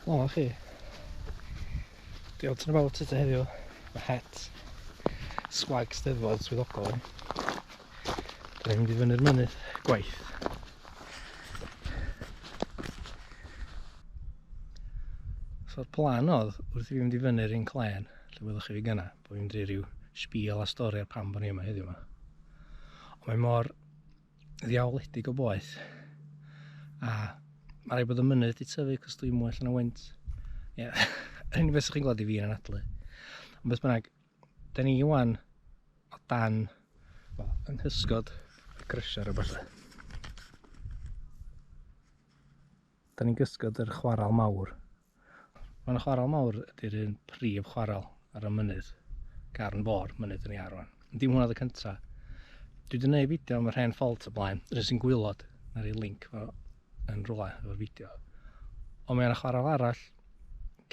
Helo chi. Dwi out and about eto heddiw. Mae het swag Steddfod swyddogol. Da ni'n mynd i fyny'r mynydd gwaith. So'r plan oedd, wrth i fi fynd i fyny'r un clen, lle welwch chi fi gynna, bod fi'n mynd i ryw sbîl a stori ar pam bod ni yma heddiw yma. Ond mae mor ddiawledig o boeth. A mae rhaid bod y mynydd di tyfu cos dwi'n mwy allan o wynt. Ie, yeah. yr unig beth sy'ch chi'n gweld i fi yn anadlu. Ond beth bynnag, da ni wan o dan, wel, yng nghysgod y grisiau rhywbeth. Da ni'n gysgod yr chwaral mawr. Mae'n chwaral mawr ydy'r un prif chwaral ar y mynydd. Garn Fôr, mynydd yn ei ar rwan. Dim hwnna oedd y cynta. Dwi wedi gwneud fideo am yr hen ffault o blaen. Rydyn sy'n gwylod, na rei link fo yn rhywle efo'r fideo. Ond mae yna chwaral arall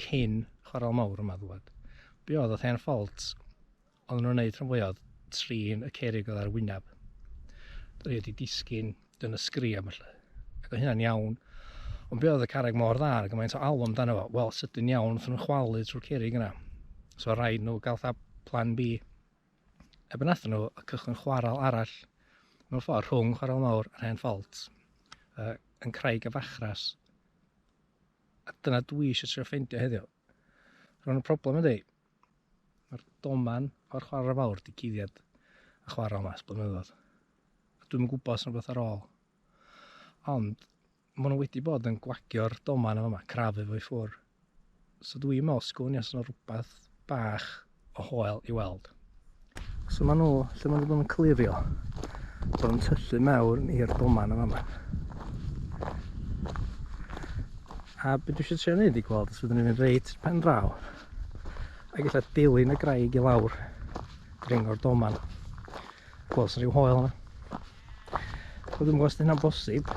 cyn chwaral mawr yma ddwad. Be oedd oedd hen ffault Oedden nhw'n neud rhan fwya oedd trin y cerrig oedd ar y wyneb. Doedd wedi disgyn yn y sgri a falle. Ac oedd hynna'n iawn. Ond be oedd y carreg mor dda, a gymaint o alw amdano fo, wel, sydyn iawn, wnaethon nhw chwalu trwy'r cerrig yna. So rhaid nhw gael fatha plan B. A be nathon nhw, y cychwyn chwaral arall, mewn ffordd rhwng chwaral mawr a'r hen ffault, yn Craig y Fachras. A dyna dwi eisiau trio ffeindio heddiw. Rwy'n y problem ydy, Mae'r doman o'r chwarae fawr di cuddiad y chwarae yma ers blynyddoedd. A dwi'm yn gwybod os yna rhywbeth ar ôl. Ond maen nhw wedi bod yn gwagio'r doman yma, crafu fo i ffwr. So dwi'n meddwl sgwn i os yna rhywbeth bach o hoel i weld. So maen nhw, lle maen nhw wedi bod yn clirio, bod yn tyllu mewn i'r doman yma yma. A beth dwi eisiau trio wneud i gweld os fyddwn ni'n mynd reit pen draw ac ella dilyn y graig i lawr dringo'r doman. Gweld os rhyw hoel yna. So dwi'n gwybod os hynna'n bosib.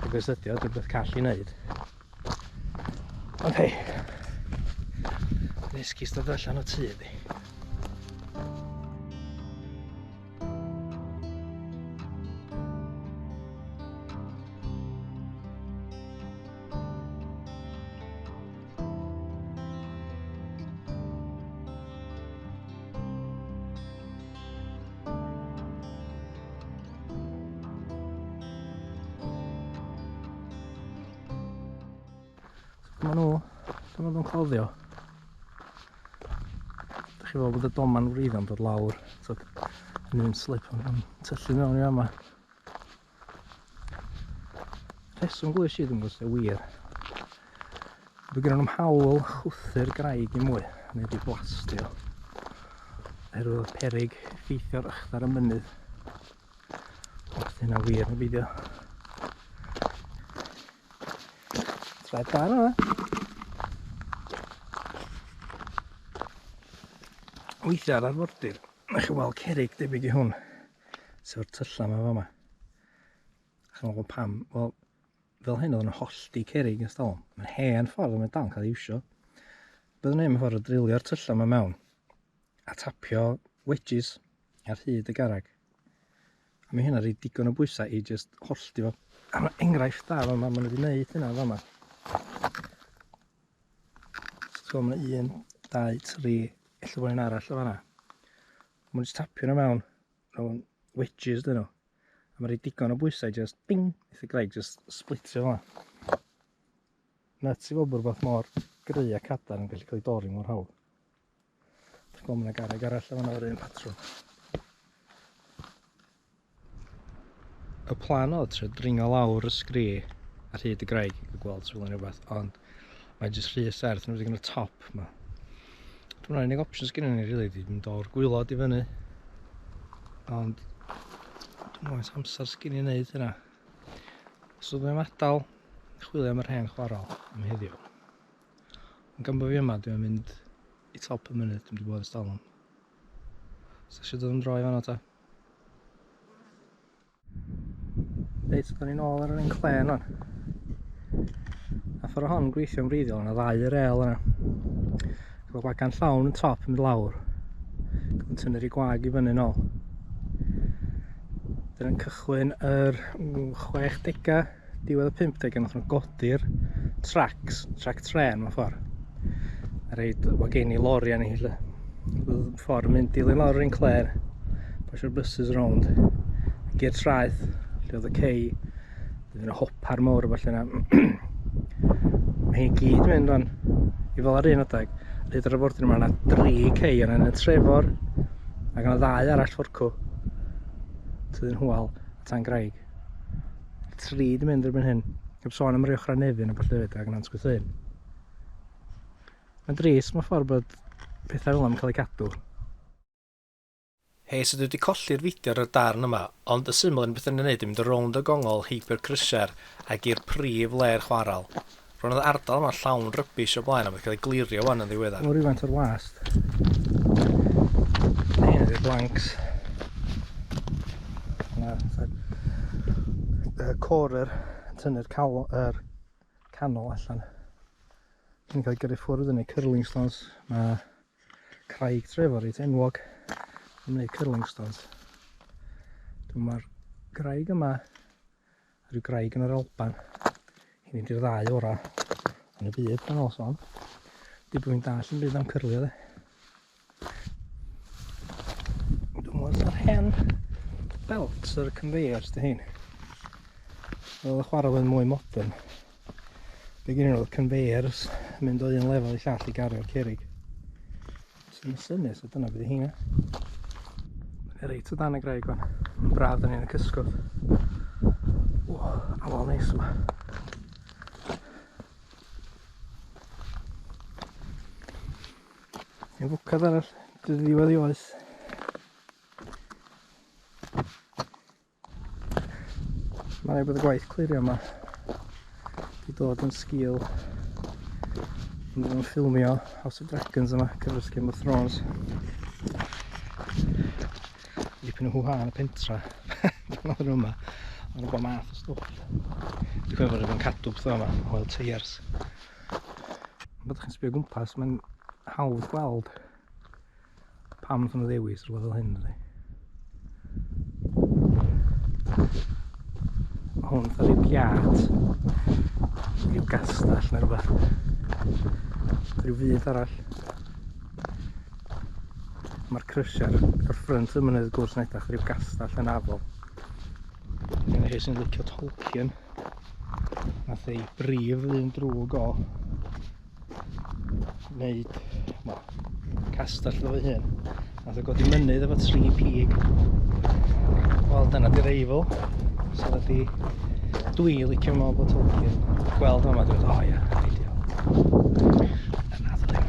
Ac os ydy o, dwi'n beth call i wneud. Ond hei, risky dod allan o tŷ ydi. Dyma nhw, dyma nhw'n cloddio. Dych chi fel bod y doman wreiddio'n dod lawr, so, yn un slip yn tyllu mewn i fama. Rheswm glwys i ddim gwybod sy'n wir. Mae gen nhw'n hawl chwthu'r graig i mwy, neu wedi blastio. Oherwydd peryg effeithio'r ychdar y mynydd. Os hynna wir neu beidio. Traed da yna. Weithiau ar arfordir, mae chi weld cerrig debyg i hwn. Sef o'r tyllau yma fama. A chi'n meddwl pam? Wel, fel hyn oedd yn hollti cerrig yn stalwm. Mae'n hen ffordd ond mae'n dal yn cael ei iwsio. Byddwn ni'n ffordd o drilio'r tyllau yma mewn a tapio wedges ar hyd y garreg. A mae hynna rhoi digon o bwysau i just hollti fo. A mae enghraifft da fama, maen nhw wedi gwneud hynna fama. So mae yna 1, 2, 3, ella bod un arall o fanna. Maen nhw just tapio nhw mewn, mewn wedges dyn nhw. A mae'n rhoi digon o bwysau just bing, eitha graig just splitio fel Nuts i fod bod rhywbeth mor gry a cadarn yn gallu cael ei dorri mor hawdd. Dwi'n gweld mae yna garreg arall yn fan'na o'r un patrwm. Y plan oedd trio dringo lawr y sgri ar hyd y graig i gweld os rhywbeth, ond mae'n jyst rhy serth, yn wedi y top yma. Dwi'n meddwl unig options gen ni rili di mynd o'r gwylod i fyny. Ond dwi'n meddwl amser sgyn i wneud hynna. So dwi'n adael chwilio am yr hen chwaral am heddiw. Ond gan bod fi yma, dwi'n mynd i top y mynydd, dwi'n wedi bod ers talwm. So eisiau dod yn droi fan'na ta. Reit, da ni'n ôl ar yr un clen o'n. A ffordd hon gweithio'n wreiddiol, yna ddau rel yna. Gyda wagan llawn yn top yn mynd lawr. Yn tynnu'r i gwag i fyny nôl. Dyna'n cychwyn yr 60au. Diwedd y 50au nath nhw godi'r tracks, trac tren mewn ffordd. A reid wagenni lori arni hi 'lly. Oedd ffordd yn mynd dilyn lawr yr un clên, pasio'r buses rownd. Ac i'r traeth, lle oedd y cei, oedd yna hopar mawr a ballu yna. Mae hi'n gyd mynd rwan. I fel ar un adeg, ar hyd yr arfordir yma, yna dri cei yna yn y Trefor, ac yna ddau arall fforcw. Tyddyn Hwal a Tan Graig. Tri di mynd erbyn hyn. Heb sôn am rei ochrau Nefyn a ballu hefyd ac Nant Gwrtheyrn. Mae'n drist mewn ffordd bod pethau fel yma'n cael eu cadw. Hei, so dwi wedi colli'r fideo ar y darn yma, ond y syml yn beth yn ei wneud yn mynd rownd y gongol heibio'r crysser ag i'r prif le'r chwarel. Roedd yr ardal yma llawn rybish o blaen a wedi cael ei glirio wan yn ddiweddar. Mae rhywfaint o'r wast. Hyn ydy'r blanks. Yna, y corer yn tynnu'r er canol allan. Yn cael ei gyrru ffwrdd yn ei curling stones. Mae Craig Trefor reit enwog am wneud curling stones. Dwi'n mae'r graig yma, a rhyw graig yn yr Alban, hyn ydy'r ddau orau yn y byd yn ôl sôn. Di bod fi'n dall yn byd am cyrlio de. Dwi'n meddwl o'r hen belts o'r conveyors dy hyn. Oedd y chwarae yn mwy modern. Be gen nhw oedd conveyors yn mynd o un lefel i llall i gario'r cerrig. Sy'n synnu, so dyna beth i hynna. Mae'n reit o dan y graig fan. Mae'n braf dyn ni yn y cysgod. O, awel neis yma. Un fwcad arall, dydd ddiwedd i oes. Mae'n rhaid bod y gwaith clirio yma wedi dod yn sgil yn nhw'n ffilmio House of Dragons yma, cyfres Game of Thrones. Dipyn o hw-ha yn y pentra pan oedden nhw yma. Ond nhw'n bod math o stwff. Dwi'n cofio bod nhw'n cadw pethau yma, oil teiars. Pan ydych chi'n sbio gwmpas, mae'n hawdd gweld Pam wnaethon nhw ddewis rhywbeth fel hyn, dydy? Mae hwn fatha rhyw giat, rhyw gastell neu rhywbeth. Rhyw fyd arall. Mae'r crysiau ar ffrynt y mynydd gwrs yn edrych rhyw gastell hynafol. Dwi'n chi sy'n licio Tolkien, nath ei brif ddyn drwg o wneud, wel, castell iddo fo hun. Nath o godi mynydd efo tri pig. Wel, dyna di'r Eifl. So ydi, dwi licio meddwl bod Tolkien gweld yma, dwi'n meddwl, o ia, ideal. Na, nath o ddim.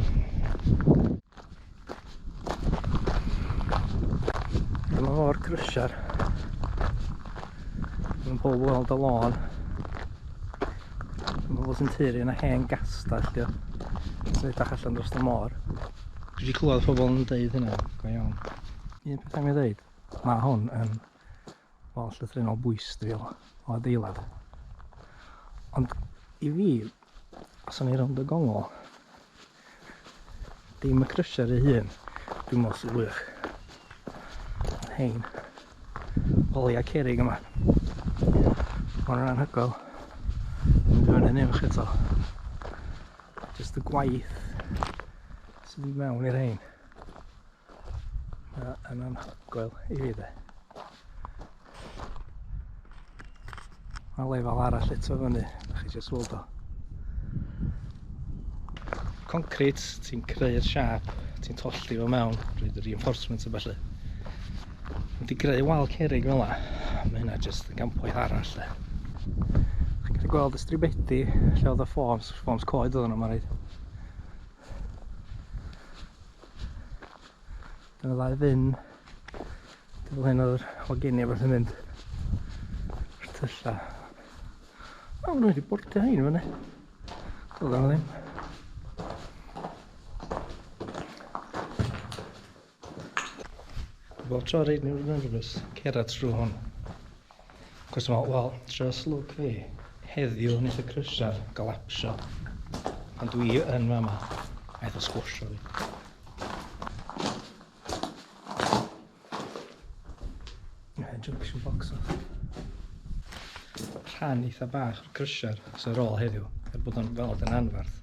Dyma fo'r crysar. Mae'n pob weld y lôn. Mae pobl sy'n turu yna hen gastell, dio. Sy'n edrych allan dros y môr. Dwi wedi clywed pobl yn deud hynna, go iawn. Un peth am ei ddeud, mae hwn yn, wel, llythrennol bwystfil o adeilad. Ond i fi, os o'n i rownd y gongol, dim y crysher ei hun, dwi'n meddwl sy'n wych. Ond hein, oliau cerrig yma. Mae'n rhan anhygoel. Mynd i fyny'n uwch eto. Just y gwaith sydd i mewn i'r hein. Yn anhygoel i fi de. Mae lefel arall eto fyny, da chi jyst weld o. Concrete, ti'n creu'r siâp, ti'n tollti fo mewn, rhaid y reinforcement a ballu. Wedi greu wal cerrig fel la, mae hynna jyst yn gampwaith arall de. Chi'n gallu gweld y stribedi lle oedd y fforms, fforms coed oedden nhw, mae'n rhaid. Dyna ddau fin. Fel hyn oedd yr wageni a beth yn mynd. Yr tylla. O, maen nhw wedi bordio hein fyny. Doedd nhw ddim. Bob tro reid ni'n nervous, cerdded trwy hwn. Cos dwi'n meddwl, wel, just look fi, heddiw wnaeth y crysar golapsio. Pan dwi yn fama, aeth o sgwrsio fi. Junction box off. Rhan eitha bach o'r crusher sy'n ar ôl heddiw, er bod o'n weld yn anferth.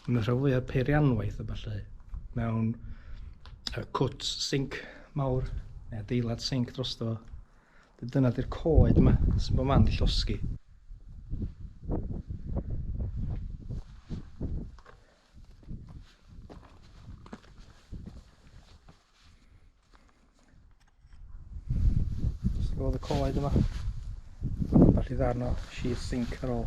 Mae rhan fwyaf peirianwaith a ballu mewn y cwt sinc mawr, neu adeilad sinc drosto fo. Dyna di'r coed yma sy'n bod man di llosgi. Jyst yn gweld y coed yma. Ambell i ddarn o sheet sink ar ôl.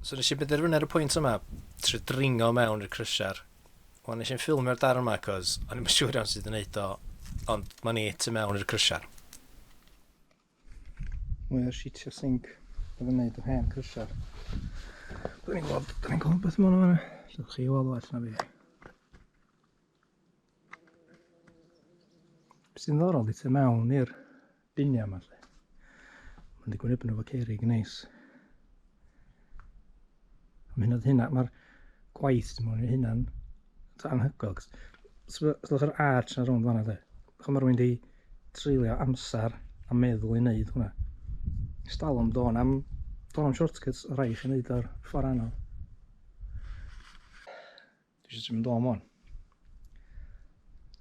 So nes i benderfynu ar y pwynt yma, trio dringo mewn i'r crysar. Wel, nes i'n ffilmio'r darn yma, cos o'n i'm yn siŵr iawn sut i wneud o, ond ma ni tu mewn i'r crysar. Mwy o sheetio sinc oedd yn neud yr hen crysar. Dwi'n ni'n gweld, dwi'n ni'n gweld beth mae'n yma. Llwch chi weld well na fi. Beth sy'n ddiddorol di tu mewn i'r biniau yma lle. Mae'n digwydd nhw efo cerig neis. Mae hynna hynna, mae'r gwaith sy'n mwyn hynna'n anhygoel. Sylwch yr arch na rownd fanna de. Chos mae rhywun wedi treulio amser a meddwl i wneud hwnna. Stalwm dôn am, dôn am shortcuts, o rai chi wneud o'r ffordd anodd. Dwi eisiau mynd o'n wan.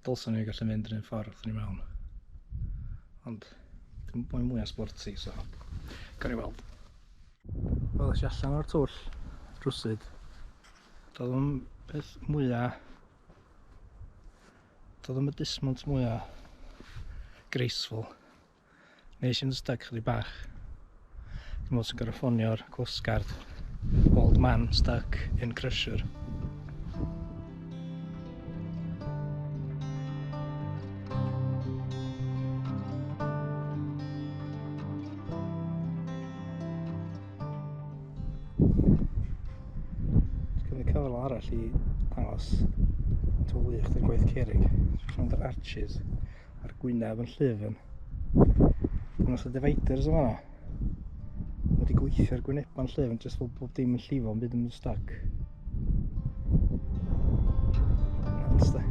Dylswn ni gallu mynd yr un ffordd wrth ni mewn. Ond dwi'n mwy mwy o sporty, so gawn ni weld. Wel, es i allan o'r twll rwsyd. Doedd o'n peth mwyaf... Doedd o'n y dismount mwyaf graceful. Nes i'n stuck chydig bach. Dwi'n meddwl sy'n gorfod ffonio'r Coast Guard. Old man stuck in crusher. Cymryd cyfle arall i dangos to wych dy'r gwaith cerrig. Rhwng yr arches a'r gwyneb yn llyfn. Dwi'n meddwl dividers yn fanna. Mae wedi gweithio ar gwynebau'n llyfn, jyst fel bob dim yn llifo, yn byd yn stuck. Nuts de.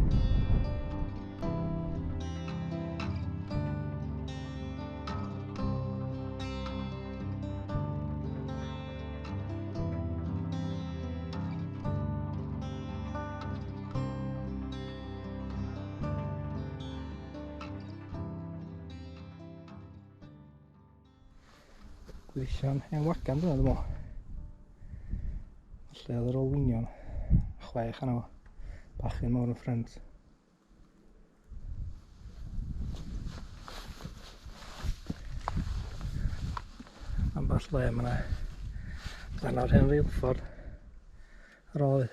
Gweithio'n hen wagan dyna dwi'n meddwl. Lle oedd yr olwynion. Chwech yna fo. Bach un mawr yn ffrind. Ambell le mae yna ddarn o'r hen reilffordd ar ôl.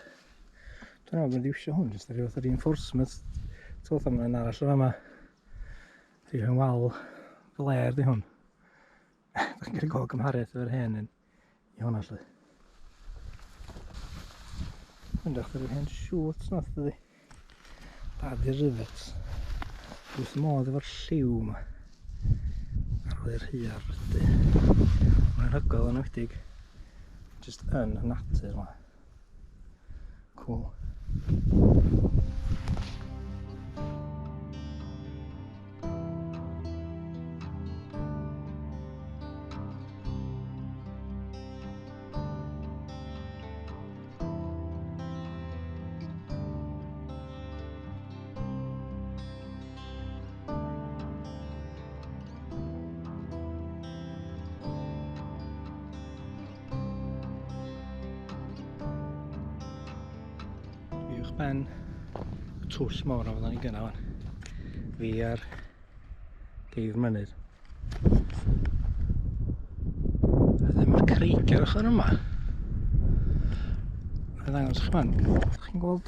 Dwi'n meddwl bod iwsio hwn jyst ar ryw fath o reinforcement. Ti'n gweld mae'n arall yn fama. Rhyw hen wal flêr di hwn. Da chi'n gallu gweld gymhariaeth efo'r hen un i hwnna lly. Mae'n dechrau rhyw hen shorts nath dydi. Dad i'r rivets. Wrth modd efo'r lliw yma. Arwyr rhy ar rydu. Mae'n rhygoel yn enwedig. Just yn y natur yma. Cool. Uwch ben y twll mawr a fydda ni gynna wan. Fi ar geifr mynydd. A ddim o'r creigiau ar ochr yma. Mae'n ddangos chi fan. Chi'n gweld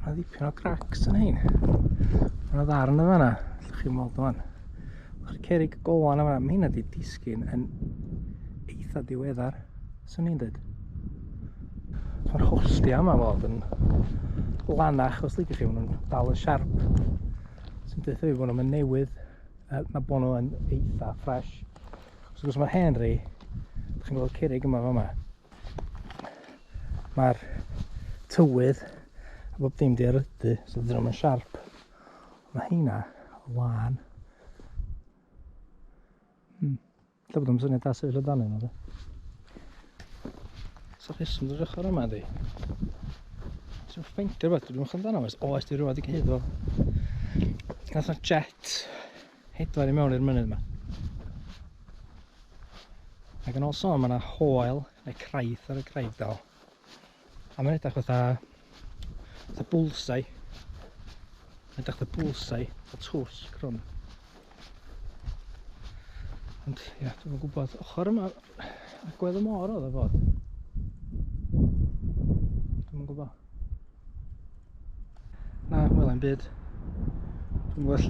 mae ddipyn o cracks yn hein. Mae yna ddarn yn fanna, allwch chi'n weld o'n. Mae'r cerrig gola yna fanna, mae hynna di disgyn yn eitha diweddar, swn i'n dweud. Mae'r holltiau yma fod yn lanach os licio chi, maen nhw'n dal yn siarp. Sy'n dweud fi bod nhw'n newydd, na bod nhw yn eitha ffres. Wrth gwrs mae'r hen rei, chi'n gweld cerrig yma fama. Mae'r tywydd a bob dim di erydu, so dyn nhw'n siarp. Mae heina lân. Ella bod o'n syniad da sefyll o dan nhw, de. So rheswm drwy'r ochr yma, di. Ti'n ffeindio rhywbeth, dwi'n meddwl amdano, oes, oes, di rhywbeth i cyhuddo. Nath o jet hedfan i mewn i'r mynydd yma. Ac yn ôl sôn, mae yna hoel neu craith ar y craig dal. A mae'n edrych fatha, fatha bullseye. Mae'n edrych fatha bullseye, fatha twll crwn. Ond ia, dwi'm yn gwybod. Ochr yma, agwedd y môr oedd o fod. Dwi'm yn gwybod. Na, wela i'm byd. Dwi'n gwybod,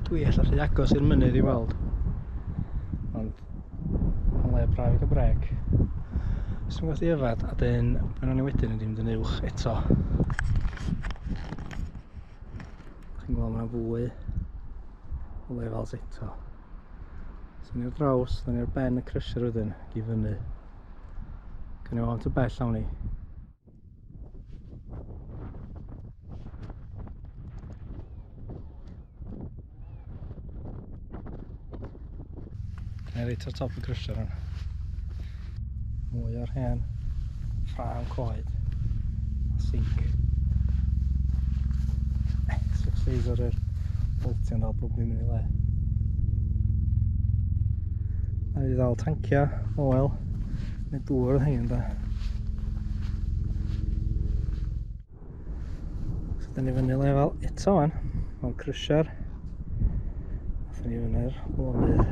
dwi ella rhy agos i'r mynydd i weld. Ond, mae'n le braf i gael brec. Os dwi'n gwybod i yfed, a dyn, be wnawn ni wedyn ydy mynd yn uwch eto. Chi'n gweld mae yna fwy o lefels eto. So ni ar draws, da ni ar ben y crusher wedyn, ac i fyny. Gawn ni weld faint o bell awn ni. Ni reit ar top y crusher rwan. Mwy o'r hen ffrâm coed a sinc. Sut seis ar yr boltiau'n dal bob ddim yn ei le. A i ddal tancia, oel, neu dŵr oedd hein da. So dyn ni fyny lefel eto wan, mewn crusher. Athyn ni fyny'r lonydd.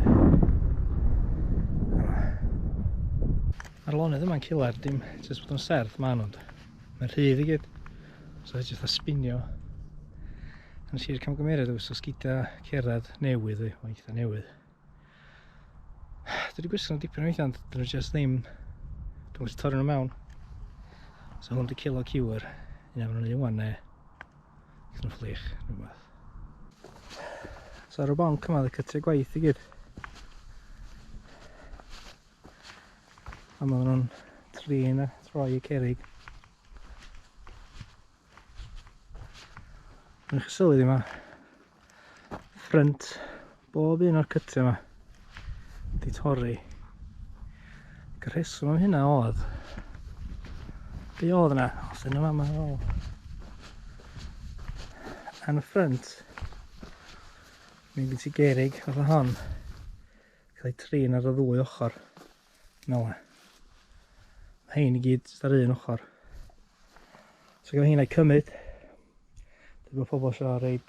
Mae'r lonydd yma'n killer, dim jyst bod yn serth maen nhw'n. Mae'n rhydd i gyd. So jyst a spinio. A nes i'r camgymeriad o wisgo sgidiau cerdded newydd, o eitha newydd. Dwi wedi gwisgo nhw dipyn o weithiau, ond dyn nhw jyst ddim... Dwi'n gallu torri nhw mewn. So hwn di kilo cure. Un am nhw'n un neu... Gath nhw fflich, neu rhywbeth. So ar y bonc yma, oedd y cytiau gwaith i gyd. A maen nhw'n trin a troi y cerrig. Mae'n chi sylwi ddim ffrynt bob un o'r cytiau yma wedi torri. Ac y rheswm am hynna oedd, be oedd yna? Os yna yma ar ôl. Yn y ffrynt, mi gen ti gerrig fatha hon, cael ei trin ar y ddwy ochr. Fel yna. Mae hein i gyd jyst ar un ochr. So gyda heina'i cymryd. Dwi'n bod pobl eisiau reid,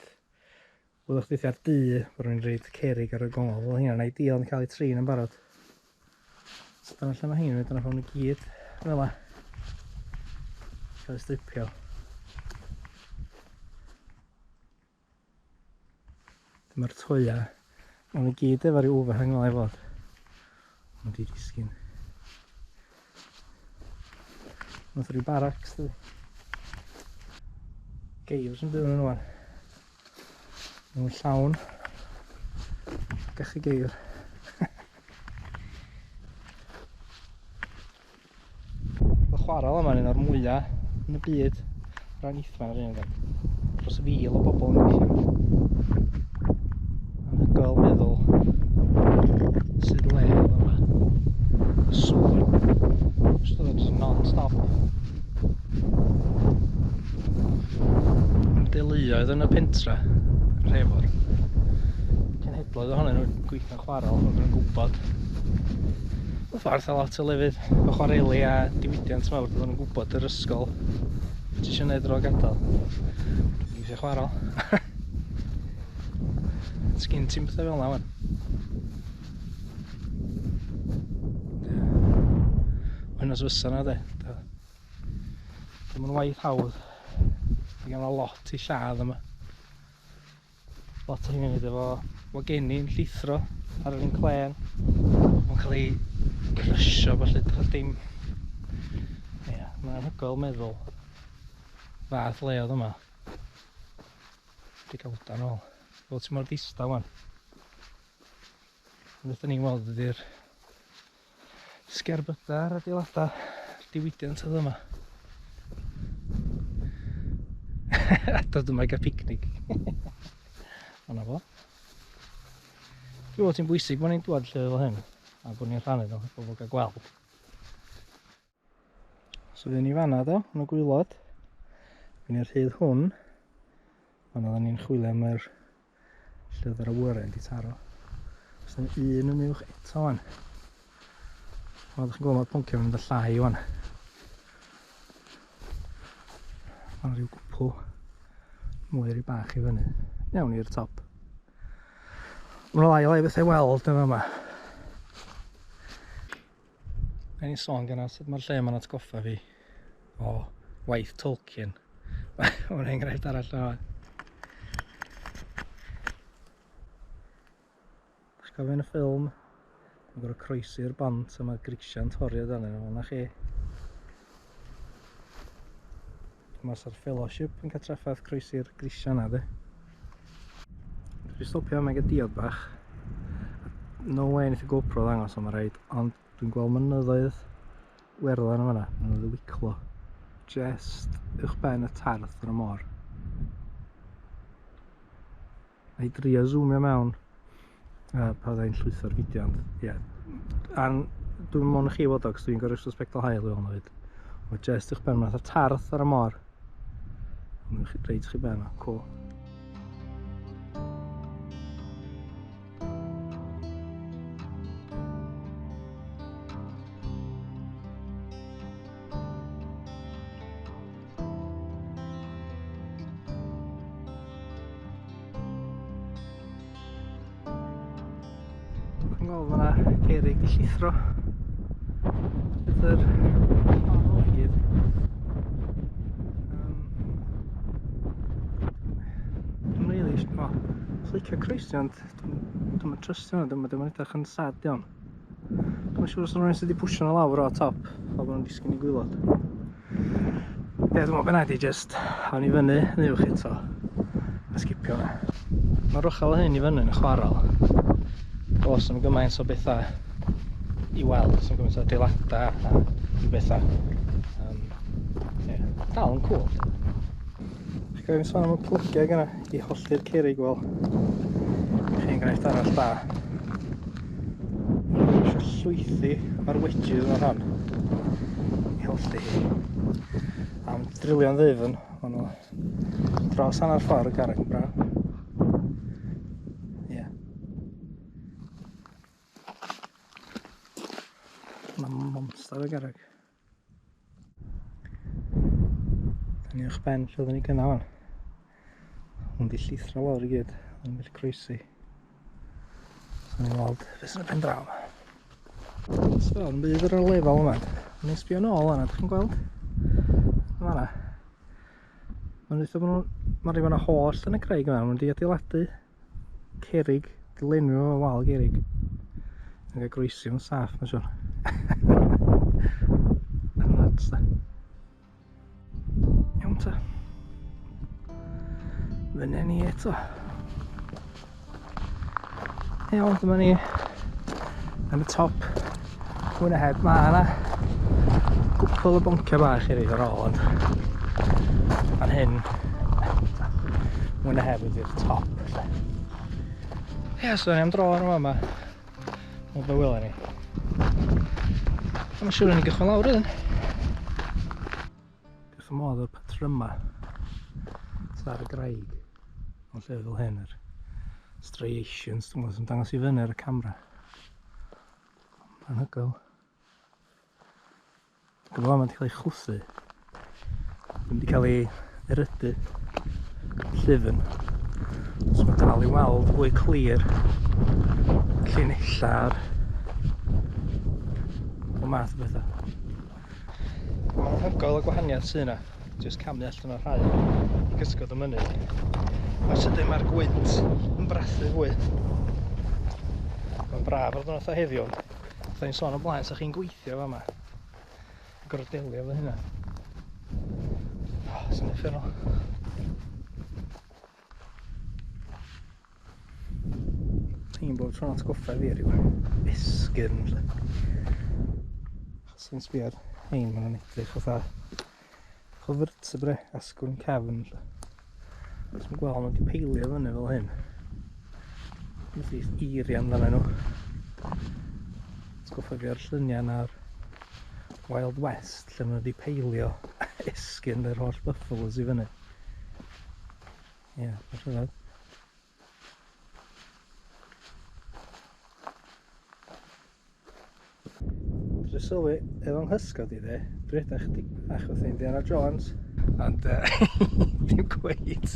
wylwch chdi ar dŷ, bod nhw'n reid cerrig ar y gongol. Fel heina'n ideal yn cael eu trin yn barod. So dyna lle mae hein yn mynd, dyna pam nhw gyd fel yna. Cael eu stripio. Dyma'r toia. Maen nhw gyd efo rhyw overhang fel ei fod. Maen nhw disgyn. Mae'n rhyw barracks, dydy. Geir sy'n byw yn nhw. Maen nhw'n llawn. Gachu geir. Y chwarel yma'n un o'r mwyaf yn y byd o ran ithfa ar un adeg. Dros 1,000 o bobl yn gweithio. Anhygoel meddwl sydd le oedd yma. Y sŵn. Jyst oedd o'n non-stop. Deuluoedd yn y pentra, yn Rhefor. Cenhedloedd ohonyn nhw'n gweithio'n chwarel, oedden nhw'n gwybod. Mewn ffordd, a lot o lefydd o chwareli a diwydiant mawr, oedden nhw'n gwybod yr ysgol. Ti eisiau gwneud ar ôl gadael? Dwi'n gweithio chwarel. Sgin ti'n pethau fel yna, wan? Mae hynna fysa na, de. Dim yn waith hawdd. Mae gen lot i lladd yma. Lot o hynny'n neud efo wageni'n llithro ar yr un clên. Mae'n cael ei crysio felly, dych dim... Ie, yeah, mae'n anhygoel meddwl fath le oedd yma. Degawda nôl. Fel ti mor ddistaw wan. Beth ni'n weld ydy'r sgerbydau a'r adeiladau, diwydiant oedd yma. A dod yma i gael picnic. Yna fo. Dwi'n meddwl ti'n bwysig bod ni'n dŵad lle fel hyn a bod ni'n rhannu nhw, bobl gael gweld. So fydd ni fanna do, yn y gwylod. Fydd ni'r rhydd hwn. Fan oedden ni'n chwilio am yr lle oedd yr awyren di taro. Os yna un yn uwch eto wan. Wel, ydych chi'n gweld mae'r ponciau yn mynd y llai wan. Mae'n rhyw gwpl mwy rhy bach i fyny. Iawn i'r top. Mae'n lai o lai bethau weld yn yma. Mae'n i'n sôn gyna sut mae'r lle yma'n atgoffa fi o waith Tolkien. Mae'n enghraifft arall yma. Dych chi'n cofio yn y ffilm? Mae'n gorfod croesi'r bont a mae grisiau'n torri o dan nhw, na chi. Mae sa'r fellowship yn cael trafferth croesi'r grisiau yna, de. Dwi wedi stopio am gael diod bach. No way wneith y GoPro ddangos ond mae rhaid, ond dwi'n gweld mynyddoedd Werddon yn fanna, mynyddoedd Wiclo. Just uwch ben y tarth yn y môr. Na i drio zoomio mewn pa fydda i'n llwytho'r fideo, ond ie. Yeah. An, dwi'n mwyn chi weld o, cos dwi'n gorau sbectol haul i weld nhw fyd. Mae just uwch ben, mae'n tarth ar y môr. Mae'n reit chi ben o, cool. Chi'n gweld fan'na cerrig 'di llithro. Bydd yr chwarel i gyd. Dwi'n rili eisiau, wel, licio croesi ond dwi'n dwi'm yn trystio hwnna, dwi'm yn edrych yn sad iawn. Dwi'm yn siŵr os yna rhywun sydd wedi pwsio nhw lawr o'r top, fel bod nhw'n disgyn i gwylod. Ie, dwi'n meddwl bynnag di just awn i fyny yn uwch eto a sgipio hwnna. Mae'r rwchel hyn i fyny yn y chwarel. Does am gymaint o bethau i weld, does am gymaint o adeiladau a rhyw bethau. Yeah, dal yn cool. Chi'n cofio sôn am y plygiau gyna i hollti'r cerrig, wel, chi enghraifft arall da. Eisiau llwythi o'r wedges yma rhan i hollti hi. Am drilio'n ddyfn, maen nhw dros hanner ffordd y garreg yn braf. Ie. Yeah. Mae monster y garreg. Da ni uwch ben lle oedden ni gynna wan. Hwn di llithro lawr i gyd, ond gallu croesi. So ni'n weld beth sy'n y pen draw. So, yn byd ar y lefel yma. Ni'n sbio nôl yna, ydych chi'n gweld? Yma. Mae'n eitha bod nhw'n... Mae'n rhywun o holl yn y craig yma, maen nhw wedi adeiladu cerrig, di lenwi fo wal gerrig. Yn cael groesi fo'n saff, mae'n siwr. Nuts, da. Iawn ta. Fyny ni eto. Iawn, dyma ni yn y top. Mwy na heb, mae yna gwpl o bonciau bach eraill ar ôl, ond fan hyn, mwy na heb ydy'r top. Ie, so ni am dro ar yma. Wel, be welwn ni. Mae'n siŵr ni gychwyn lawr ydyn. Wrth y modd o'r patryma sydd ar y graig. Ond lle fel hyn, yr striations, dwi'n meddwl sy'n dangos i fyny ar y camera. Anhygoel. Gwybod mae wedi cael ei chwythu. Ddim wedi cael ei erydu. Llyfn. So mae dal i weld fwy clir llinellau a'r o math o bethau. Mae'n anhygoel y gwahaniaeth sydd yna. Jyst camu allan o'r rhai i gysgod y mynydd. Mae sydyn mae'r gwynt yn brathu fwy. Mae'n braf ar ddwrnod fatha heddiw, ond fatha i'n sôn o blaen, sa chi'n gweithio fama. Yn gorfod delio efo hynna. Oh, sy'n uffernol. Ti'n bod tro'n atgoffa fi rhyw esgyrn. Lle. Achos fi'n sbio ar hein, maen nhw'n edrych fatha o vertebrae, asgwrn cefn. Lle. Os mae'n gweld nhw wedi peilio fyny fel hyn. Methu eiriau amdano nhw. Atgoffa fi o'r lluniau yna o'r Wild West lle maen nhw wedi peilio esgyrn yr holl buffaloes i fyny. Ie, yeah, mae'n rhyfedd. Dwi'n sylwi, efo nghysgod i dde, dwi'n edrych chydig bach fatha Indiana Jones. Ond dim cweit.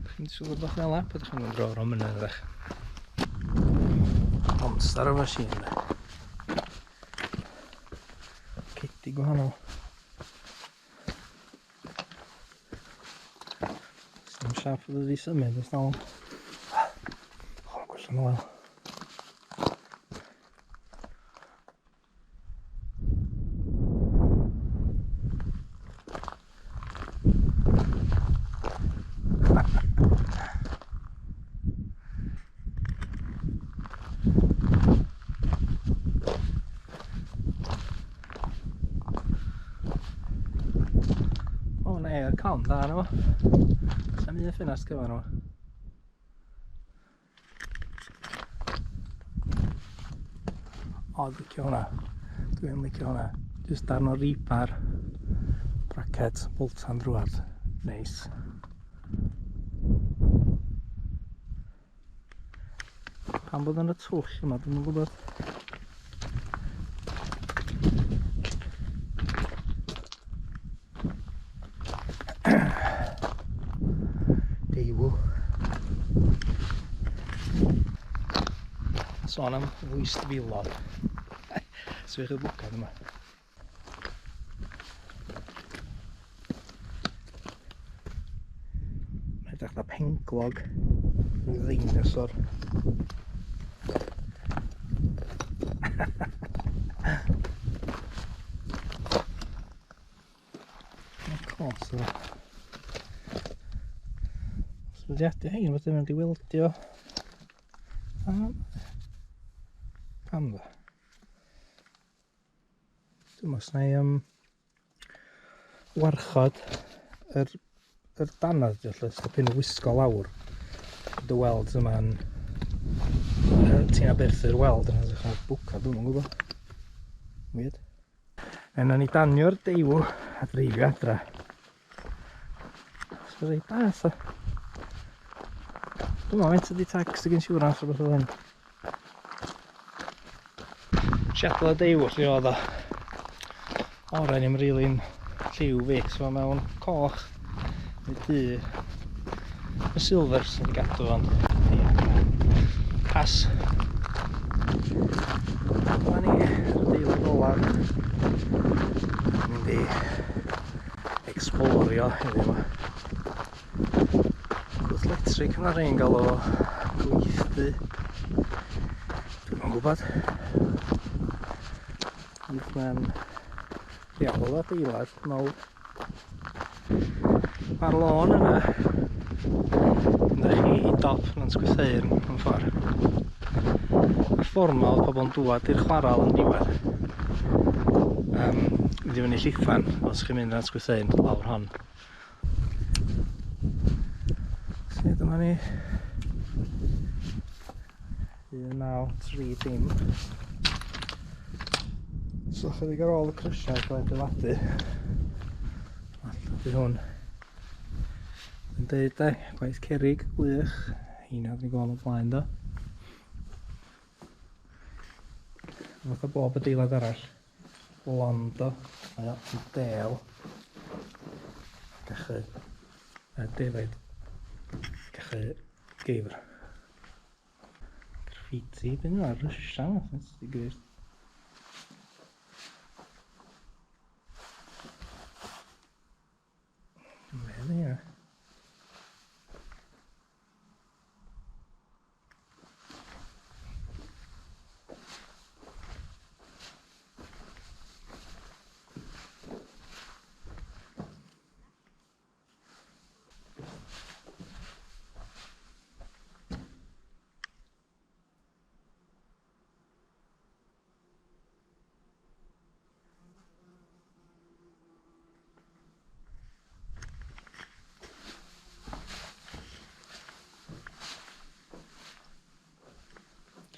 Chi'n disgwyl rhywbeth fel 'na? Pan ydych chi'n mynd draw o'r mynydd ydych? Monster o machine de. Cedi gwahanol. Dim siap oedd wedi symud ers talwm. O, mae'n gwella'n oel. O, na air con dda yna fo. Sa'm un ffenast gyfan yma. O, dwi'n licio hwnna. Dwi'n licio hwnna. Just darn o rebar, bracket, boltan drwad. Neis. Pam bod yn y twll yma, dwi'n gwybod. Daewoo. Sôn am fwystfilod. Swych y bwcad yma. Mae'n edrych fatha penglog. Rhyw ddeinosor. Of course, o. Sefydliadau hein fod yn mynd i weldio. Pam? Pam dda? Dwi'n meddwl na i warchod yr, yr danad di allu stopyn wisgo lawr. Dy weld yma'n... Ti'n aberthu'r weld yn edrych ar bwca, dwi'n gwybod. Weird. A nawn ni danio'r Daewoo a dreifio adra. So reit da, so. Dwi'n meddwl faint ydi tax ag insurance o beth oedd hyn. Siadl y Daewoo lle oedd o. Oren i'm rili'n lliw fi, so mae mewn coch neu du. Y silver sy'n wedi gadw ond ia. Pas. Dyma ni, yr adeilad olaf. Mynd i explorio heddiw yma. Cwth letrig yma rhain gael o gweithdy. Dwi'm yn gwybod. Ond mae'n diawl o adeilad mawr. Mae'r lôn yna yn dod chi i dop Nant Gwrtheyrn mewn ffordd. A'r ffordd yma oedd pobl yn dŵad i'r chwarel yn diwedd. Mynd i fyny Llithfaen, os chi'n mynd Nant Gwrtheyrn, lawr hon. So dyma ni. 1930. So chydig ar ôl y crysiau gael ei adeiladu. Allan hwn. Yn deud de, gwaith cerrig gwych. Heina dwi'n gweld o blaen do. Fatha bob adeilad arall. Lond o. Mae o'n del. Cachu defaid. Cachu geifr. Graffiti, beth yna? Russian, that's the gwir. Wel, ia.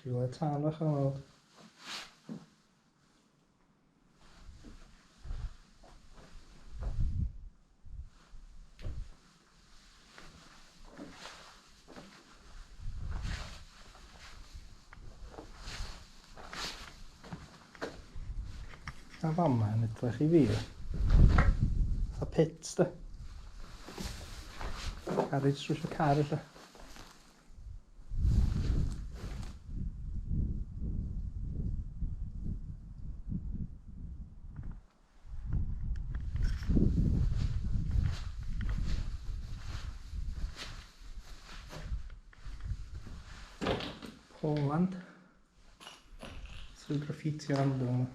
Rhywle tân fach o'n weld. A fama yn edrych i fi. A pit, de. Garej trwsio car, ella. Poland. Sy'n graffiti random yma.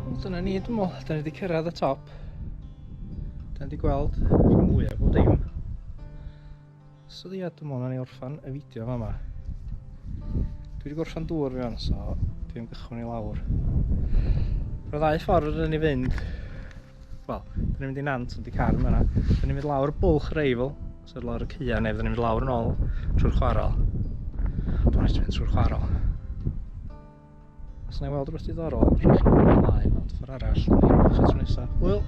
Wel, dyna ni, dwi'n meddwl. Da ni wedi cyrraedd y top. Da ni wedi gweld rhan fwyaf o bob dim. So ia, dwi'n meddwl na ni orffan y fideo fama. Dwi wedi gorffan dŵr fi fan, so dwi'n gychwyn i lawr. Mae'r ddau ffordd rydyn ni fynd. Wel, dyn ni'n mynd i nant, ond i car yma. Dyn ni'n mynd lawr bwlch Reifl, so lawr y caeau, neu fydden ni'n mynd lawr yn ôl trwy'r chwarel. Dwi'n mynd trwy'r chwarel. Os na i weld rhywbeth diddorol, rhaid chi ymlaen, ond ffordd arall, neu chi tro nesaf. Hwyl!